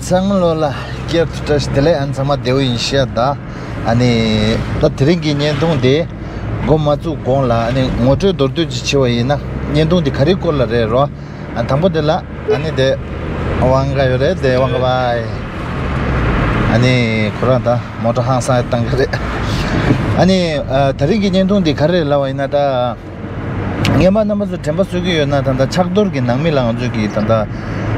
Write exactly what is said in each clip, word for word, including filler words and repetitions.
ཚང་མ་ལོ་ལ་སྐྱེར་དུ་བཀྲ་ཤིས་བདེ་ལེགས། ཨ་ནི་ཚང་མ་བདེ་བོ་ཡིན་ཤག་ད། ཨ་ནི་ད་དེ་རིང་གི་བརྙན་ཐུང་དེ་འགོ་མ་བཙུགས་གོང་ལ་ཨ་ནི་ངོ་སྤྲོད་མདོར་བསྡུས་ཅིག་བྱས་པ་ཡིན་ན། བརྙན་ཐུང་དེ་ག་རེའི་སྐོར་ལ་རེད་རོ། ཨ་དང་པོ་དེ་ལ་ཨ་ནི་དེ་དབང་ག་ཡོད་རེད། དེ་དབང་ག་བའི་ཨ་ནི་ཁོ་རང་ད་མོ་ཊ་ཧང་སང་བཏང་གི་རེད། ཨ་ནི་ཨ་དེ་རིང་གི་བརྙན་ཐུང་དེ་ག་རེ་རེད་ལབ་པ་ཡིན་ན་ད། ངས་མ་རྣམ་པ་ཚོ་དྲན་པ་གསོས་ཀྱི་ཡོད་ན། ད་ལྟ་ཕྱག་རྡོར་གྱི་ནང་མི་ལ་ང་ཚོས་ཀྱིས་ད་ལྟ་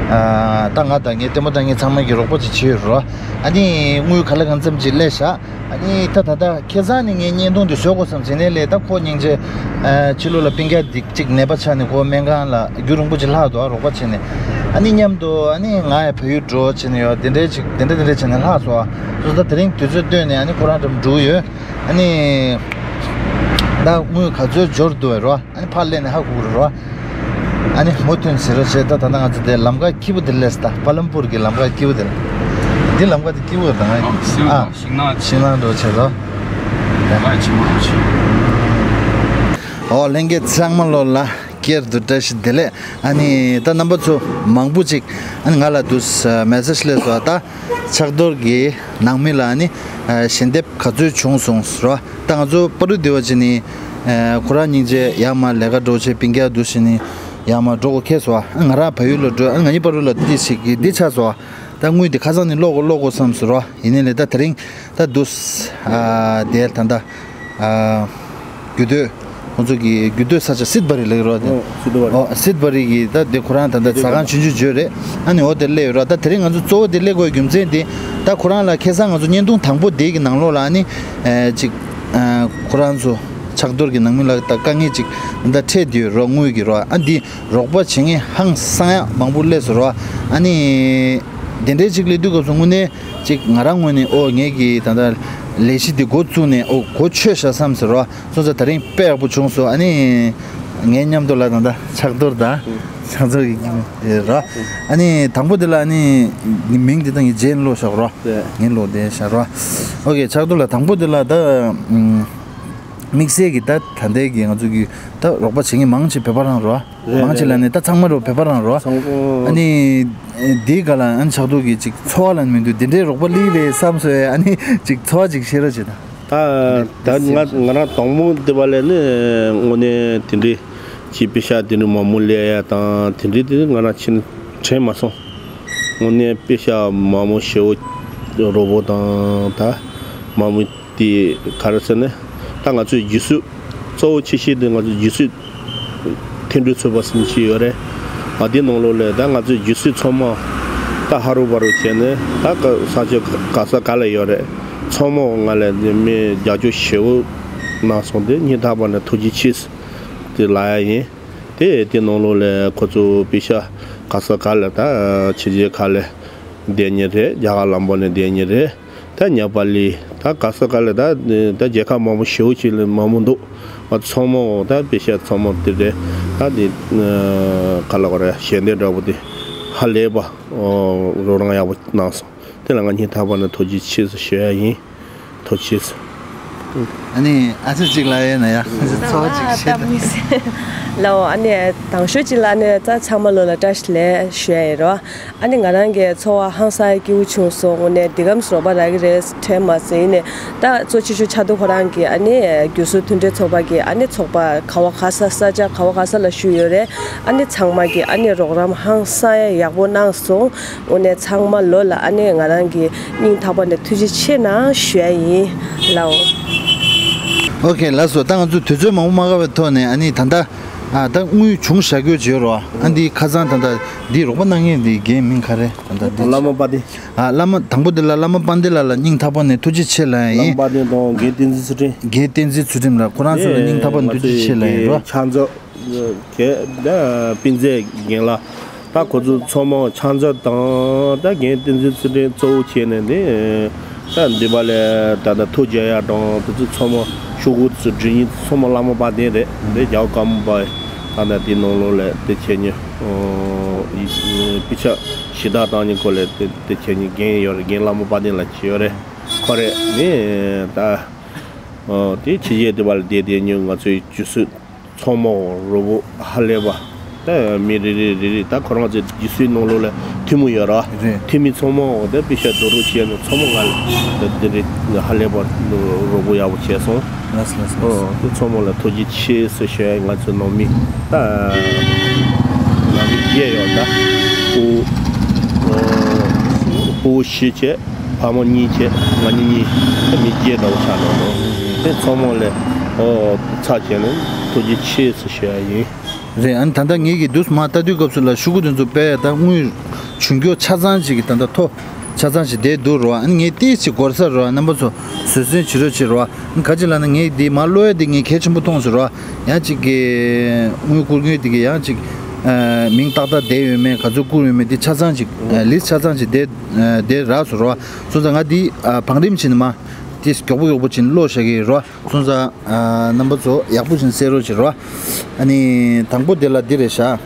ཨ་ད་ང་དང་ངའི་ལྟད་མོ་ལྟ་མཁན་ཚང་མ་གིས་རོགས་པ་ཅིག་བྱས་ཡོད་རོ། ཨ་ནི་དངུལ་ག་ལ་གང་འཚམ་ཅིག་སླེབས་ཤག་ཨ་ནི་ད་ད་ལྟ་ཁ་སང་ནས་ངས་བརྙན་ཐུང་འདི་བཟོ་དགོས་བསམ་བྱས་ནས་ལས། ད་ཁོ་སྙིང་རྗེ་ཨ་ཕྱི་ལོགས་ལ་སྤུན་ཀྱག་འདི་གཅིག་ནད་པ་ཆགས་ནས་ཁོ་སྨན་ཁང་ལ་རྒྱུན་རིང་པོ་ཅིག་ལྷག་འདུག་ཨ། རོགས་པ་བྱས་ནས། ཨ་ནི་མཉམ་དུ་ཨ་ནི་ང་ཡང་བལ་ཡུལ་འགྲོ་བྱས་ནས་ཡོད། དེ་འདྲའི་ཅིག་དེ་འདྲ་དེ་འདྲ་བྱས་ནས་ལྷག་སོང་ཨ། སོ་ད་དེ་རིང་དུས་ཚོད་བཏོན་ནས་ཨ་ནི་ཁོ་རང་འགྲམ་འགྲོ་གི་ཡོད། ཨ་ནི་ད་དངུལ་ག་ཚོད་འབྱོར་འདུག་རོ། ཨ་ནི་ཕར་སླེབས་ནས་ཧ་གོ་གི་རེད་རོ། ཨ་ནི་མུ་མཐུད་ཟེར་རོ་བྱས། ད་ད་ལྟ་ང་ཚོ་དེ་ལམ་ཁ་སྐྱིད་པོ་དེ་སླེབས་སོང་། ད་པ་ལམ་པུར་གྱི་ལམ་ཁ་སྐྱིད་པོ་དེ། འདི་ལམ་ཁ་དེ་སྐྱིད་པོ་རེད་ད། ང་ཨ་ཤིང་ནགས་ཤིང་ནགས་འགྲོ་བྱས་རོ། ཨ་ཆེན་པོ་རུ་ཆེ། ཨོ་ལྷན་རྒྱས་ཚང་མ་ལོ་ལ་སྐྱེར་དུ་བཀྲ་ཤིས་བདེ་ལེགས། ཨ་ནི་ད་རྣམ་པ་ཚོ་མང་པོ་ཅིག་ཨ་ནི་ང་ལ་དུ་མེ་སེཇ་སླེབས་སོང་། ད་ཕྱག་རྡོར་གྱི་ནང་མི་ལ་ཨ་ནི་ཞལ་འདེབས་ག་ཚོད་བྱུང་སོང་ཟེར་བ། ད་ང་ཚོ་པ་རུ་སྡེ་བ་ཅིག་ནི་ཁོ་རང་སྙིང་རྗེ་ཡར་མར་ལས་ཀ་འགྲོ་བྱས་སྤུན་ཀྱག་འདུག་བྱས་ནི་ཡར་མར་འགྲོ་དགོས་ཁེལ་སོང་། ང་རང་བལ་ཡུལ་ལ་འགྲོ། ཨ་ང་གཉིས་པ་རུ་ལ་འདི་ཞིག་གི་འདི་ཆགས་སོང་། ད་དངུལ་འདི་ཁ་སང་ནས་སློག་དགོས་སློག་དགོས་བསམ་ཟེར་བ། ཡིན་ནའི་ལས་ད་དེ་རིང་ད་འདུག་ཨ་དེ་ད་ལྟ་ཨ་རྒྱུད་སྟོད་ཁོང་ཚོ་གི་རྒྱུད་སྟོད་ས་ཆ་སིད་བ་རི་ལབ་ཀྱི་རེད་པ། ཨོ་སིད་བ་རི། ཨོ་སིད་བ་རི་གི་ད་དེ་ཁོ་རང་ད་ལྟ་ཟ་ཁང་ཆུང་ཆུང་ཅིག་ཡོད་རེད། ཨ་ནི་འོ་དེར་སླེབས་ཡོད་ར། ད་དེ་རིང་ང་ཚོ་གཙོ་བོ་དེ་སླེབས་དགོས་རྒྱུ་མཚན་དེ་ད་ཁོ་རང་ལ་ཁ་སང་ང་ཚོ་བརྙན་ཐུང་དང་པོ་དེ་གི་ནང་ལོགས་ལ་ཨ་ནི་ཨེ་ཅིག་ཨ་ཁོ་རང་ཚོ་ཕྱག་རྡོར་གྱི་ནང་མི་ལ་ད་དཀའ་ངལ་ཅིག་ད་འཕྲད་བསྡད་ཡོད་ར། དངུལ་གྱི་ར། ཨ་འདི་རོགས་པ་བྱེད་མཁན་ཧང་སང་ཡག་མང་པོ་སླེབས་སོང་ར། ཨ་ནི་དེ་འདྲའི་ཅིག་སླེབས་དུས་སྐབས་སུ་དངོས་གནས་ཅིག་ང་རང་ངོས་ནས་ཨོ་ངེད་ཀྱི་ད་ལྟ་ལས་གཞི་འདི་འགོ་བཙུགས་ནས་ཨོ་གོ་ཆོད་ཤག་བསམ་ཟེར་ར། སོང་ཙང་དེ་རིང་དཔེ་ཡག་པོ་བྱུང་སོང་། ཨ་ནི་ངའི་མཉམ་དུ་ལ་ད་ལྟ་ཕྱག་རྡོར་དང་ཕྱག་རྡོར་གྱི་ར། ཨ་ནི་དང་པོ་དེ་ལ་ཨ་ནི་མིང་དེ་ད་ངས་རྗེས་ཀློག་བཞག་ར། ངས་ཀློག་བསྡད་བཞག་ར། ཨོ་ཁེ། ཕྱག་རྡོར་ལགས་དང་པོ་དེ་ལ་ད་དམིགས་བསལ་གྱི་ད་ད་ལྟའི་གི་ང་ཚོ་གི་ད་རོགས་པ་བྱེད་མཁན་མང་ཆེ་བོད་པ་རང་ར། རེད་མང་ཆེ་ལ་ནི་ད་ཚང་མ་རོ་བོད་པ་རང་རོ། ཚང་མ། ཨ་ནི་དེའི་སྒང་ལ་ཨ་ནི་ཕྱག་རྡོར་གྱི་ཅིག་ཚོར་བ་ལ་མི་འདུག་དེ་འདྲའི་རོགས་པ་སླེབས་རེད་བསམ་སོང་། ཨ་ནི་ཅིག་ཚོར་བ་ཅིག་བཤད་རོགས་བྱེད་དང་། ད་ད་ང་ང་རང་དང་པོ་འདི་བ་ལས་ནི་དངོས་གནས་དེ་འདྲའི་ཅིག་པེ་ཤག་དེ་འདྲའི་མང་པོ་སླེབས་ཡ་དང་དེ་འདྲའི་དེ་ང་རང་ཕྱིན་དྲན་མ་སོང་། དངོས་གནས་པེ་ཤག་མང་པོ་ཞེ་པོ་རོགས་པ་དང་ད་མང་པོ་དེ་ག་རེ་ཟེར་ན་ད་ང་ཚོའི་རྒྱུ་སྲོལ་གཙོ་བོ་ཆེ་ཤོས་དེ་ང་ཚོའི་རྒྱུ་སྲོལ་མཐུན་སྒྲིལ་ཚོགས་པ་ཟེར་ཞིག་ཡོད་རེད། ཨ་དེ་ནང་ལོགས་ལ་ད་ང་ཚོའི་རྒྱུ་སྲོལ་ཚང་མ་ད་ཧ་རུ་བ་རུ་བྱས་ནས་ད་ག་ས་ཆ་ག་ས་ག་ལ་ཡོད་རེད། ཚང་མ་ང་ལ་མི་རྒྱབ་སྐྱོར་ཞེ་པོ་གནང་སོང་། དེ་སྙིང་ཐག་པ་ནས་ཐུགས་རྗེ་ཆེ་དེ་ལབ་ཡ་ཡིན། དེ་དེ་ནང་ལོགས་ལ་ཁོ་ཚོ་པེ་ཤག་ག་ས་ག་ལ་ད་ཕྱི་རྒྱལ་ཁག་ལ་བསྡད་མཁན་རེད། རྒྱ་གར་ལམ་བར་ནས་བསྡད་མཁན་རེད། ད་ཉག་པ་ལི་ད་ག་ས་ག་ལ་ད་ད་རྒྱལ་ཁབ་མང་པོ་ཞེ་པོ་ཅིག་ལ་མང་པོ་འདུག་ཨ་ཚང་མ་ད་པེ་ཤག་ཚང་མ་དེ་རེད། ད་དེ་ག་ལ་ག་རེ་ཞལ་འདེབས་འདྲ་པོ་དེ་ཧ་ལས་པ་རོགས་རམ་ཡག་པོ་གནང་སོང་། དེ་ལ་ང་སྙིང་ཐག་པ་ནས་ཐུགས་རྗེ་ཆེ་ཞུ་ཡ་ཡིན། ཐུགས་རྗེ་ཆེ། ཨ་ནི་ཨ་ཅག་ཅིག་ལ་ཡོད་ན་ཡ། ཚོར་བ་ཅིག་བཤད་དང་། ལའོ། ཨ་ནི་དང་ཤོས་ཅིག་ལ་ཨ་ནི་ད་ཚང་མ་ལོ་ལ་བཀྲ་ཤིས་བདེ་ལེགས་ཞུ་ཡ་ཡིན་རོ། ཨ་ནི་ང་རང་གི་ཚོར་བ་ཧང་སང་སྐྱིད་པོ་བྱུང་སོང་། དངོས་གནས་འདི་གམ་སོ་པ་རག་གི་རེད་དྲན་མ་སོང་། ཡིན་ནའི་ད་གཙོ་ཆེ་ཤོས་ཕྱག་རྡོར་ཁོ་རང་གི་ཨ་ནི་རྒྱུ་སྲོལ་མཐུན་སྒྲིལ་ཚོགས་པ་གི་ཨ་ནི་ཚོགས་པ་ག་བ་ག་ས་ས་ཆ་ག་བ་ག་ས་ལ་བཞུགས་ཡོད་རེད། ཨ་ནི་ཚང་མ་གི་ཨ་ནི་རོགས་རམ་ཧང་སང་ཡག་པོ་གནང་སོང་། དངོས་གནས་ཚང་མ་ལོ་ལ་ཨ་ནི་ང་རང་གི་སྙིང་ཐག་པ་ནས་ཐུགས་རྗེ་ཆེ་གནང་ཞུ་ཡ་ཡིན་ལའོ། ཨོ་ཁེ། ལགས་སོ། ད་ང་ཚོ་དུས་ཚོད་མང་པོ་མ་འགོར་བའི་ཐོག་ནས་ཨ་ནི་ད་ལྟ་ཨ་ད་དངུལ་བྱུང་བཞག་རྒྱུ་བྱས་རོགས། ཨ་འདི་ཁ་སང་ད་ལྟ་འདི་རོགས་པ་གནང་མཁན་འདི་རྒན་མིང་ག་རེ་ད་ལྟ་འདི། བླ་མ་དཔལ་ལྡན། ཨ་བླ་མ་དང་པོ་འདི་ལ་བླ་མ་དཔལ་ལྡན་ལགས་ལ་སྙིང་ཐག་པ་ནས་ཐུགས་རྗེ་ཆེ་ལབ་ཡ་ཡིན། བླ་མ་དཔལ་ལྡན་དང་རྒན་བསྟན་འཛིན་ཚུལ་ཁྲིམས། རྒན་བསྟན་འཛིན་ཚུལ་ཁྲིམས་ལགས་ཁོ་རང་ཚོ་ལ་སྙིང་ཐག་པ་ནས་ཐུགས་རྗེ་ཆེ་ལབ་ཡ་ཡིན་རོགས། ཕྱག་མཛོད། གལ་ད་སྤུན་མཛད་རྒན་ལགས། ད་ཁོ་ཚོ་ཚང་མ་ཕྱག་མཛོད་དང་ད་རྒན་བསྟན་འཛིན་ཚུལ་ཁྲིམས་གཙོ་བོ་བྱས་ནས་ནི་ད་འདི་པ་ལས་ད་ད་ཐུགས་རྗེ་ཡག་དང་དེ་ཚོ་ཚང་མ་ཤོག་གུ་ཚོ་སྒྲིག་ཡིན་ཚང་མ་བླ་མ་དཔལ་ལྡན་རེད། འདི་རྒྱ་བོ་ཀརྨ་པ་ད་ད་དེ་ནང་ལོགས་ལས་དེ་བྱས་ཉེ་དཔེ་ཆ་ཞུ་དག་བཏང་ཉེ་ཁོ་ལས་དེ་དེ་བྱས་ཉེ་རྒན་ཡོད་རེད། རྒན་བླ་མ་དཔལ་ལྡན་ལགས་བྱས་ཡོད་རེད། ཁོ་རེད་ནི་ད་དེ་ཕྱི་རྒྱལ་དེ་པ་ལ་བསྡད་བསྡད་ཉེ་ང་ཚོའི་རྒྱུ་སྲོལ། ཚང་མ་རོགས་པ་ཧ་ལས་པ། ད་མི་རེ་རེ་རེ་རེ་ད་ཁོ་རང་ཚོའི་རྒྱུ་སྲོལ་ནང་ལོགས་ལ་ ཐུན་མོང་ཡོད་ར། རེད། འཐུས་མི་ཚང་མ་འོ་དེ་པེ་ཤ་རྡོ་རུ་བྱས་ནས་ཚང་མ་ང་ལ་དེ་རེད། ཧ་ལས་པ་རོགས་པ་ཡག་པོ་བྱས་སོང་། ལགས་སོ་ལགས་སོ་ལགས་སོ། ཨོ་དེ་ཚང་མ་ལ་ཐུགས་རྗེ་ཆེ་ཟེར་ཞུ་ཡ། ང་ཚོའི་ནང་མི་ད་ནང་མི་བརྒྱད་ཡོད་ད། ཕྲུ་གུ་ཨོ་ཕྲུ་གུ་བཞི་བྱས། ཕ་མ་གཉིས་བྱས། ང་གཉིས་གཉིས། ད་མི་བརྒྱད་འདྲ་བོ་ཆགས་འགྲོ་འདུག་དེ་ཚང་མ་ལ་ཨོ་ཚར་བྱས་ནས་ཐུགས་རྗེ་ཆེ་ཟེར་ཞུ་ཡ་ཡིན། རེད། ཨ་ནི་ད་ལྟ་ངེད་ཀྱིས་དུས་མ་ལྟ་དུས་སྐབས་སུ་ལ་ཤོག་གུ་དེ་ཚོ་དཔེ་ད་དངུལ་བྱུང་རྒྱུ་ཆ་ཚང་ཅིག་གི་ད་ལྟ་ཐོ་ཆ་ཚང་ཅིག་བསྡད་འདུག་རོ། ཨ་ནི་ངས་ཏིས་ཅིག་འགོར་ས་རོ། རྣམ་པ་ཚོ་བཟོད་བསྲན་བྱེད་རོགས་བྱེད་རོ། ཨ་ནི་ག་ཅི་ལབ་ན་ངས་འདི་མ་ཀློག་ཡ་འདི་ངས་གལ་ཆེན་པོ་མཐོང་སོང་རོ། ཡང་ཅིག་གི་དངུལ་བསྐུར་མཁན་འདི་གི་ཡང་ཅིག་ཨ་མིང་ཏག་ཏག་བསྡད་ཡོད་མེད། ག་ཚོད་བསྐུར་ཡོད་མེད་འདི་ཆ་ཚང་ཅིག་ཨ་ལིས་ཆ་ཚང་ཅིག་བསྡད་ཨ་བསྡད་རག་སོང་རོ། སོང་ཙང་ང་འདི་ཨ་བང་རིམ་བྱས་ནས་མ་ཏིས་མགྱོགས་པོ་མགྱོགས་པོ་བྱས་ནས་ཀློག་བཞག་གི་རོ། སོང་ཙང་ཨ་རྣམ་པ་ཚོ་ཡག་པོ་བྱས་ནས་གསན་རོགས་བྱེད་རོགས། ཨ་ནི་དང་པོ་དེ་ལ་འདི་རེད་ཤག་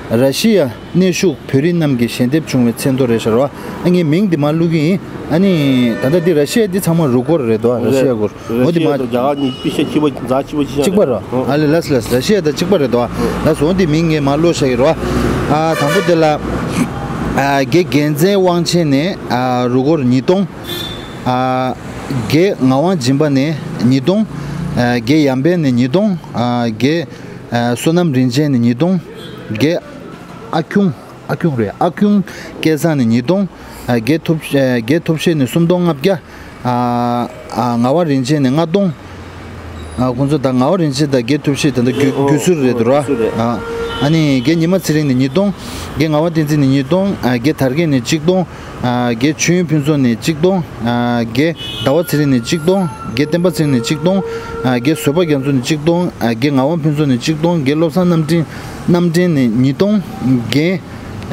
ར་ཤི་ཡ་གནས་བཞུགས་བོད་རིགས་རྣམས་ཀྱི་ཞལ་འདེབས་བྱུང་བའི་མཚན་ཐོ་རེད་ཤག་རོ། ཨ་ངས་མིང་འདི་མ་བླུག་གི་ཡིན། ཨ་ནི་ད་ལྟ་འདི་ར་ཤི་ཡ་འདི་ཚང་མ་རུ་སྐོར་རེད་དོ། ར་ཤི་ཡ་སྐོར། འོ་འདི་མ་ར་ཤི་ཡ་དང་རྒྱ་གར་གཉིས་པེ་ཤ་གཅིག་པ་རྫ་གཅིག་པ་གཅིག་གཅིག་པ་ར། ཨ་ལེ་ལགས་ལགས། ར་ཤི་ཡ་དང་གཅིག་པ་རེད་དོ། ལགས་སོ། འོ་འདི་མིང་ངས་མ་བླུག་བཞག་གི་རོ། ཨ་དང་པོ་དེ་ལ་ཨ་དགེ་རྒྱལ་མཚན་དབང་ཆེན་ནས་ཨ་རུ་སྐོར་ཉིས་སྟོང་། ཨ་དགེ་ངག་དབང་སྦྱིན་པ་ནས་ཉིས་སྟོང་། ཨ་དགེ་ཡམ་བན་ནས་ཉིས་སྟོང་། ཨ་དགེ་ཨ་བསོད་ནམས་རིན་ཆེན་ནས་ཉིས་སྟོང་། དགེ་ཨ་ཁྱུང་། ཨ་ཁྱུང་རེད། ཨ་ཁྱུང་སྐལ་བཟང་ནས་ཉིས་སྟོང་། ཨ་དགེ་ཐུབ་ཨ་དགེ་ཐུབ་ཤེས་ནས་སུམ་སྟོང་ལྔ་བརྒྱ། ཨ་ཨ་ངག་དབང་རིན་ཆེན་ནས་ལྔ་སྟོང་། ཨ་ཁོང་ཚོ་ད་ངག་དབང་རིན་ཆེན་དང་དགེ་ཐུབ་ཤེས་ད་ལྟ་རྒྱུ་ཨོ་རྒྱུ་ཟུར་རེད་འདུག་ར། རྒྱུ་ཟུར་རེད། ཨ་ཨ་ནི་དགེ་ཉི་མ་ཚེ་རིང་ནས་ཉིས་སྟོང་། དགེ་ངག་དབང་བསྟན་འཛིན་ནས་ཉིས་སྟོང་། ཨ་དགེ་དར་རྒྱས་ནས་གཅིག་སྟོང་། ཨ་དགེ་ཆོས་དབྱིངས་ཕུན་ཚོགས་ནས་གཅིག་སྟོང་། ཨ་དགེ་ཟླ་བ་ཚེ་རིང་ནས་གཅིག་སྟོང་། དགེ་བསྟན་པ་ཚེ་རིང་ནས་གཅིག་སྟོང་། ཨ་དགེ་བཟོད་པ་རྒྱ་མཚོ་ནས་གཅིག་སྟོང་། ཨ་དགེ་ངག་དབང་ཕུན་ཚོགས་ནས་གཅིག་སྟོང་། དགེ་བློ་བཟང་རྣམ་འདྲེན་རྣམ་འདྲེན་ནས་ཉིས་སྟོང་། དགེ་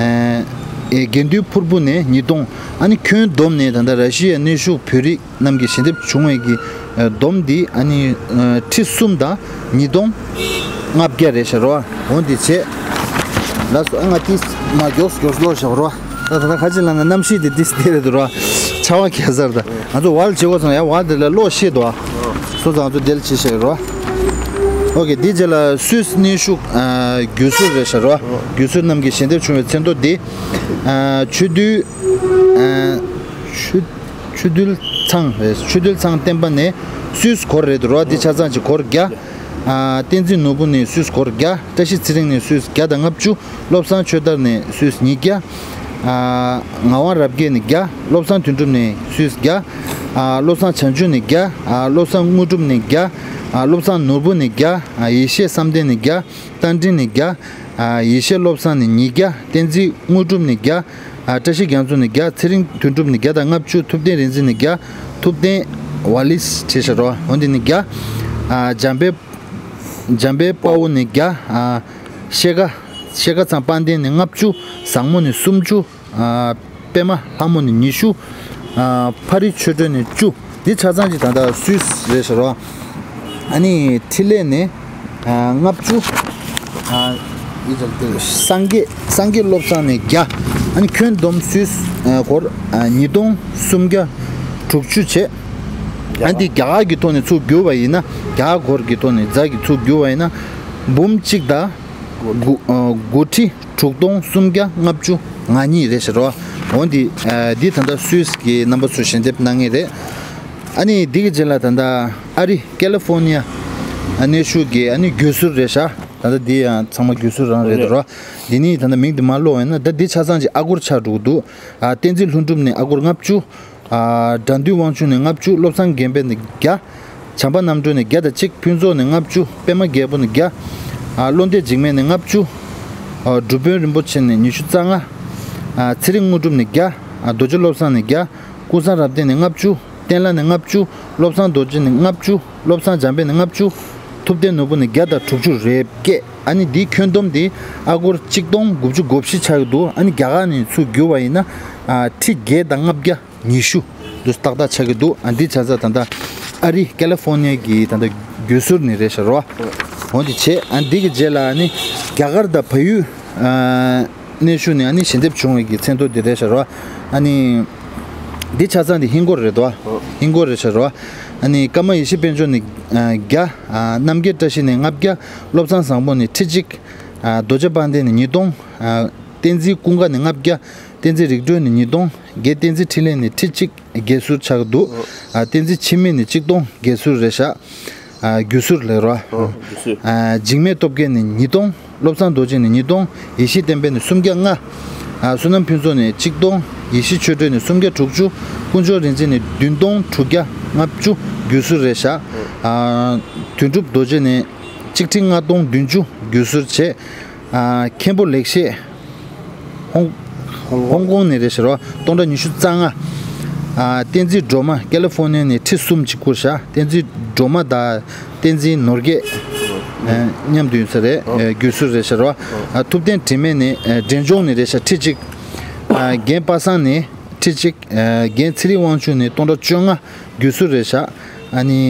ཨ་དགེ་འདུན་ཕུར་བུ་ནས་ཉིས་སྟོང་། ཨ་ནི་ཁྱོན་བསྡོམས་ནས་ད་ལྟ་ར་ཤི་ཡའི་གནས་བཞུགས་བོད་རིགས་རྣམས་ཀྱི་ཞལ་འདེབས་བྱུང་བའི་གི་ཨ་བསྡོམས་འདི་ཨ་ནི་ཨ་ཁྲི་གསུམ་དང་ཉིས་སྟོང་ལྔ་བརྒྱ་རེད་ཤག་རོ། འོ་འདི་བྱས། ལགས་སོ། ཨ་ང་ཏིས་མ་མགྱོགས་མགྱོགས་ཀློག་བཞག་རོ། ད་ད་ད་ག་ཅི་ལབ་ན་གནམ་གཤིས་དེ་ཏིས་དེ་རེད་འདུག་རོ། ཆར་པ་གས་ས་རེད་ད། ང་ཚོ་བར་བྱེད་དགོས་སོང་། ཡ་བར་དེ་ལ་ཀློག་ཤེས་འདུག་ཨ། སོང་ཙང་ང་ཚོ་དེ་ལ་བྱེད་བཞག་རོ། ཨོ་ཀེ། འདི་རྗེས་ལ་སུད་སི་གནས་བཞུགས་ཨ་རྒྱུ་ཟུར་རེད་ཤག་རོ། རྒྱུ་ཟུར་རྣམས་ཀྱི་ཞལ་འདེབས་བྱུང་བའི་མཚན་ཐོ་འདི་ཨ་ཆོས་འདུལ་ཨ་ཆོས་ཆོས་འདུལ་ཚང་རེད། ཆོས་འདུལ་ཚང་བསྟན་པ་ནས་སུད་སི་སྒོར་རེད་འདུག་རོ། འདི་ཆ་ཚང་གཅིག་སྒོར་བརྒྱ། ཨ་བསྟན་འཛིན་ནོར་བུ་ནས་སུད་སི་སྒོར་བརྒྱ། བཀྲ་ཤིས་ཚེ་རིང་ནས་སུད་སི་བརྒྱ་དང་ལྔ་བཅུ། བློ་བཟང་ཆོས་དར་ནས་སུད་སི་ཉིས་བརྒྱ། ཨ་ངག་དབང་རབ་རྒྱས་ནས་བརྒྱ། བློ་བཟང་དོན་གྲུབ་ནས་སུད་སི་བརྒྱ། ཨ་བློ་བཟང་བྱང་ཆུབ་ནས་བརྒྱ། ཨ་བློ་བཟང་དངོས་གྲུབ་ནས་བརྒྱ། ཨ་བློ་བཟང་ནོར་བུ་ནས་བརྒྱ། ཨ་ཡེ་ཤེས་བསམ་གཏན་ནས་བརྒྱ། རྟ་མགྲིན་ནས་བརྒྱ། ཨ་ཡེ་ཤེས་བློ་བཟང་ནས་ཉིས་བརྒྱ། བསྟན་འཛིན་དངོས་གྲུབ་ནས་བརྒྱ། ཨ་བཀྲ་ཤིས་རྒྱ་མཚོ་ནས་བརྒྱ། ཚེ་རིང་དོན་གྲུབ་ནས་བརྒྱ་དང་ལྔ་བཅུ། ཐུབ་བསྟན་རིག་འཛིན་ནས་བརྒྱ། ཐུབ་བསྟན་ཝ་ལིས་བྱས་ཤག་རོ། འོ་འདི་ནས་བརྒྱ། ཨ་འཇམ་དཔལ་འཇམ་དཔལ་དཔའ་བོ་ནས་བརྒྱ། ཨ་ཤེལ་དཀར་ཤེལ་དཀར་ཚང་དཔལ་ལྡན་ནས་ལྔ་བཅུ། བཟང་མོ་ནས་སུམ་ཅུ། ཨ་པད་མ་ལྷ་མོ་ནས་ཉི་ཤུ། ཨ་ཕ་རི་ཆོས་སྒྲོན་ནས་བཅུ། འདི་ཆ་ཚང་གཅིག་ད་ལྟ་སུད་སི་རེད་ཤག་རོ། ཨ་ནི་འཕྲིན་ལས་ནས་ཨ་ལྔ་བཅུ། ཨ་ཡི་ཙམ་དེ་སངས་རྒྱས་སངས་རྒྱས་བློ་བཟང་ནས་བརྒྱ། ཨ་ནི་ཁྱོན་བསྡོམས་སུད་སི་ཨ་སྒོར་ཨ་ཉིས་སྟོང་སུམ་བརྒྱ་དྲུག་ཅུ་བྱས། ཨ་འདི་རྒྱ་གར་གྱི་ཐོག་ནས་ཚུར་བསྒྱུར་བ་ཡིན་ན། རྒྱ་གར་སྒོར་གྱི་ཐོག་ནས་རྫ་གྱི་ཚུར་བསྒྱུར་བ་ཡིན་ན། འབུམ་གཅིག་དང་དགུ་ཨ་དགུ་ཁྲི་དྲུག་སྟོང་སུམ་བརྒྱ་ལྔ་བཅུ་ང་གཉིས་རེད་ཤག་རོ། འོ་འདི་ཨ་འདི་ད་ལྟ་སུད་སི་གི་རྣམ་པ་ཚོས་ཞལ་འདེབས་གནང་ངེས་རེད། ཨ་ནི་འདི་གི་རྗེས་ལ་ད་ལྟ་ཨ་རི་ཀེ་ལི་ཧྥོ་ནི་ཡ་གནས་བཞུགས་ཀྱི་ཨ་ནི་རྒྱུ་ཟུར་རེད་ཤག་ད་ལྟ་འདི་ཡང་ཚང་མ་རྒྱུ་ཟུར་རང་རེད་རོ། འདི་ནི་ད་ལྟ་མིང་འདི་མ་ཀློག་ཡིན་ན། ད་འདི་ཆ་ཚང་གཅིག་ཨ་སྒོར་ཆགས་འགྲོ་གི་འདུག་ཨ་བསྟན་འཛིན་ལྷུན་གྲུབ་ནས་ཨ་སྒོར་ལྔ་བཅུ། ཨ་དགྲ་འདུལ་དབང་ཕྱུག་ནས་ལྔ་བཅུ། བློ་བཟང་དགེ་འཕེལ་ནས་བརྒྱ། བྱམས་པ་རྣམ་གྲོལ་ནས་བརྒྱ་དང་གཅིག། ཕུན་ཚོགས་ནས་ལྔ་བཅུ། པད་མ་རྒྱལ་པོ་ནས་བརྒྱ། ཨ་བློ་འདས་འཇིགས་མེད་ནས་ལྔ་བཅུ། ཨ་སྒྲུབ་དཔོན་རིན་པོ་ཆེ་ནས་ཉི་ཤུ་རྩ་ལྔ། ཨ་ཚེ་རིང་དངོས་གྲུབ་ནས་བརྒྱ། ཨ་རྡོ་རྗེ་བློ་བཟང་ནས་བརྒྱ། ཀུན་བཟང་རབ་བརྟན་ནས་ལྔ་བཅུ། བསྟན་ལྷ་ནས་ལྔ་བཅུ། བློ་བཟང་རྡོ་རྗེ་ནས་ལྔ་བཅུ། བློ་བཟང་འཇམ་དཔལ་ནས་ལྔ་བཅུ། ཐུབ་བསྟན་ནོར་བུ་ནས་བརྒྱ་དང་དྲུག་ཅུ་རེ་བརྒྱད། ཨ་ནི་འདིའི་ཁྱོན་བསྡོམས་དེ་ཨ་སྒོར་གཅིག་སྟོང་དགུ་བཅུ་གོ་བཞི་ཆགས་ཀྱི་འདུག་ཨ་ནི་རྒྱ་གར་ནས་ཚུར་བསྒྱུར་བ་ཡིན་ན། ཨ་ཁྲི་བརྒྱད་དང་ལྔ་བརྒྱ། ཉི་ཤུ་འདུག་ཏག་ཏག་ཆགས་ཀྱི་འདུག་ཨ་འདི་ཆ་ཚང་ད་ལྟ་ཨ་རི་ཀེ་ལི་ཧྥོ་ནི་ཡ་གི་ད་ལྟ་རྒྱུ་ཟུར་ནས་རེད་ཤག་རོ། འོ་འདི་བྱས། ཨ་འདི་གི་རྗེས་ལ་ཨ་ནི་རྒྱ་གར་དང་བལ་ཡུལ་ཨ་གནས་བཞུགས་ནས་ཨ་ནི་ཞལ་འདེབས་བྱུང་བའི་གི་མཚན་ཐོ་འདི་རེད་ཤག་རོ། ཨ་ནི་འདི་ཆ་ཚང་འདི་ཧིན་སྒོར་རེད་དོ། ཧིན་སྒོར་རེད་ཤག་རོ། ཨ་ནི་ཀརྨ་ཡེ་ཤེས་དཔལ་འབྱོར་ནས་ཨ་བརྒྱ། ཨ་རྣམ་རྒྱལ་བཀྲ་ཤིས་ནས་ལྔ་བརྒྱ། བློ་བཟང་བཟང་པོ་ནས་ཁྲི་གཅིག། ཨ་རྡོ་རྗེ་དཔལ་ལྡན་ནས་ཉིས་སྟོང་། ཨ་ བསྟན་འཛིན་ཀུན་དགའ་ནས་ལྔ་བརྒྱ། བསྟན་འཛིན་རིག་སྒྲོན་ནས་ཉིས་སྟོང་། རྒན་བསྟན་འཛིན་འཕྲིན་ལས་ནས་ཁྲི་གཅིག་བརྒྱད་ཟུར་ཆགས་འདུག་ཨ། བསྟན་འཛིན་འཆི་མེད་ནས་གཅིག་སྟོང་བརྒྱད་ཟུར་རེད་ཤག་ཨ། བརྒྱད་ཟུར་ལབ་རོ། ཨ། བརྒྱད་ཟུར། ཨ། འཇིགས་མེད་སྟོབས་རྒྱལ་ནས་ཉིས་སྟོང་། བློ་བཟང་རྡོ་རྗེ་ནས་ཉིས་སྟོང་། ཡེ་ཤེས་བསྟན་འཕེལ་ནས་སུམ་བརྒྱ་ལྔ། ཨ། བསོད་ནམས་ཕུན་ཚོགས་ནས་གཅིག་སྟོང་། ཡེ་ཤེས་ཆོས་སྒྲོན་ནས་སུམ་བརྒྱ་དྲུག་ཅུ། དཀོན་མཆོག་རིག་འཛིན་ནས་བདུན་སྟོང་དྲུག་བརྒྱ་ལྔ་བཅུ་བརྒྱད་ཟུར་རེད་ཤག་ཨ། དོན་གྲུབ་རྡོ་རྗེ་ནས་གཅིག་ཁྲི་ལྔ་སྟོང་བདུན་ཅུ་བརྒྱད་ཟུར་བྱས། ཨ། མཁན་པོ་ལེགས་བཤད། ཧོང་། ཧོང་ཀོང་ནས་རེད་ཤག་རོ། སྟོང་ཕྲག་ཉི་ཤུ་རྩ་ལྔ། ཨ། བསྟན་འཛིན་སྒྲོལ་མ་ཀ་ལི་ཧྥོ་ནི་ཡ་ནས་ཁྲི་གསུམ་གཅིག་བསྐུར་ཤག་བསྟན་འཛིན་སྒྲོལ་མ་དང་བསྟན་འཛིན་ནོར་རྒྱས། ཨ། མཉམ་དུ་ཡིན་ས་རེད། ཨ། བརྒྱད་ཟུར་རེད་ཤག་རོ། ཨ། ཐུབ་བསྟན་དྲི་མེད་ནས། ཨ། འབྲས་ལྗོངས་ནས་རེད་ཤག་ཁྲི་གཅིག་ཨ། རྒན་པ་སངས་ནས་ཁྲི་གཅིག་ཨ། རྒན་ཚེ་རིང་དབང་ཕྱུག་ནས་སྟོང་ཕྲག་བཅོ་ལྔ་བརྒྱད་ཟུར་རེད་ཤག་ཨ་ནི།